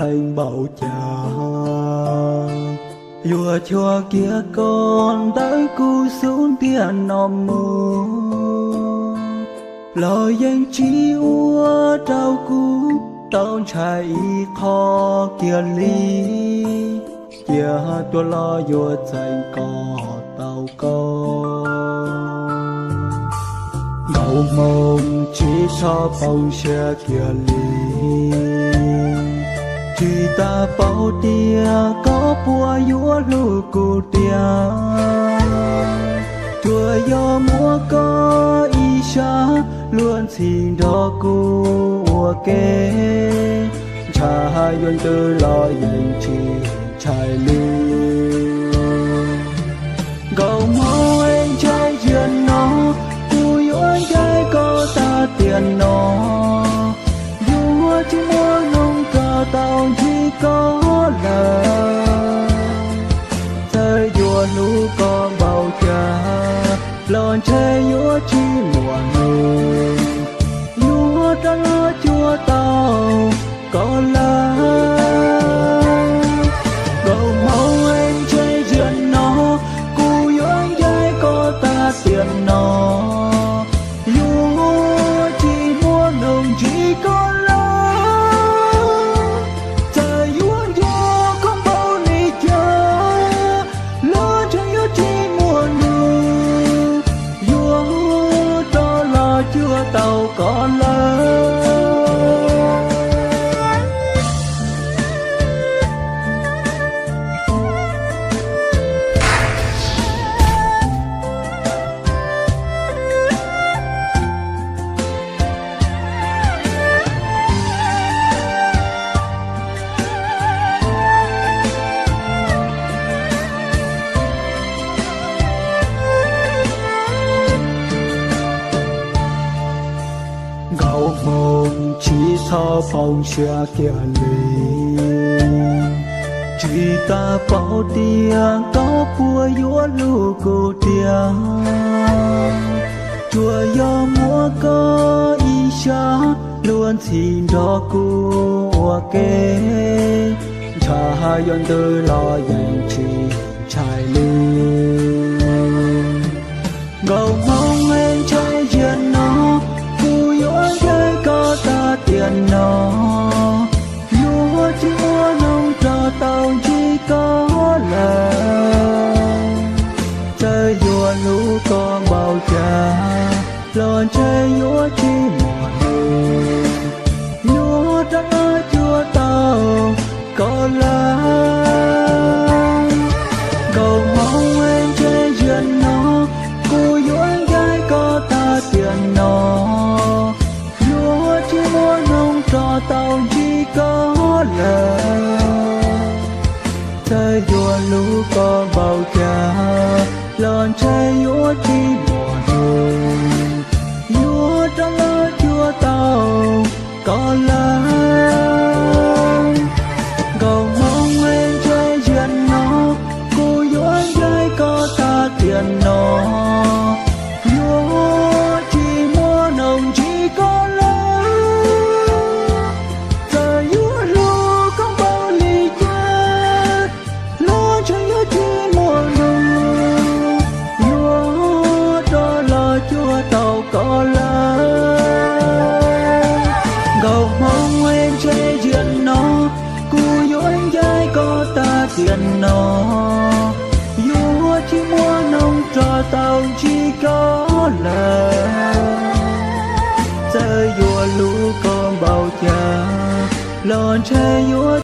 txeeb npaum cas, yuav cuag kiag koj ntawm kuv xub ntiag no mus, los yeej tsis ua rau kuv tau ntshai ib qho kiag li. Cia tuaj los yuav txeeb kom tau koj. Nkauj Hmoob tsis txhob poob siab kiag li, tsis tas paub tias koj puas yuav hlub kuv tiag. Tsuas yog muab koj ib sab luag ntxhi nrog kuv ua ke, ntshai yuav ntws los yeej tsis ntshai li. Nkauj Hmoob es ntshai ziag no, kuv yuav ncaim koj tag tiam no, yuav tsis muaj hnub rov tau ntsib koj lawm. Txawm yuav hlub koj npaum cas, los ntshe yuav tsis muaj hnub yuav rov los cuag tau koj lawm. Nkauj Hmoob es ntshai ziag no, kuv yuav ncaim koj tag tiam no, yuav tsis muaj hnub ntsib koj lawm. Txawm yuav nco koj npaum li cas, los ntshe yuav tsis muaj hnub yuav rov los cuag tau koj lawm. Nkauj Hmoob tsis txhob poob siab kiag li, tsis tas paub tias koj puas yuav hlub kuv tiag. Tsuas yog muab koj ib sab luag ntxhi nrog kuv ua ke, ntshai yuav ntws los yeej tsis ntshai li. Nkauj Hmoob es ntshai ziag no, kuv yuav ncaim koj tag tiam no, yuav tsis muaj hnub rov tau ntsib koj lawm. Txawm yuav hlub koj npaum cas, los ntshe yuav tsis muaj hnub yuav rov los cuag tau koj lawm. Nkauj Hmoob es ntshai ziag no, kuv yuav ncaim koj tag tiam no, yuav tsis muaj hnub rov tau ntsib koj lawm. Txawm yuav hlub koj npaum cas, los ntshe yuav tsis muaj hnub yuav rov los cuag tau koj lawm. Nkauj Hmoob es ntshai ziag no, kuv yuav ncaim koj tag tiam no, yuav tsis muaj hnub ntsib koj lawm. Txawm yuav hlub koj npaum li cas, los ntshe yuav tsis muaj hnub yuav rov los cuag tau koj lawm. Nkauj Hmoob es ntshai ziag no, kuv yuav ncaim koj tag tiam no, yuav tsis muaj hnub rov tau ntsib koj lawm. Txawm yuav hlub koj npaum cas, los ntshe yuav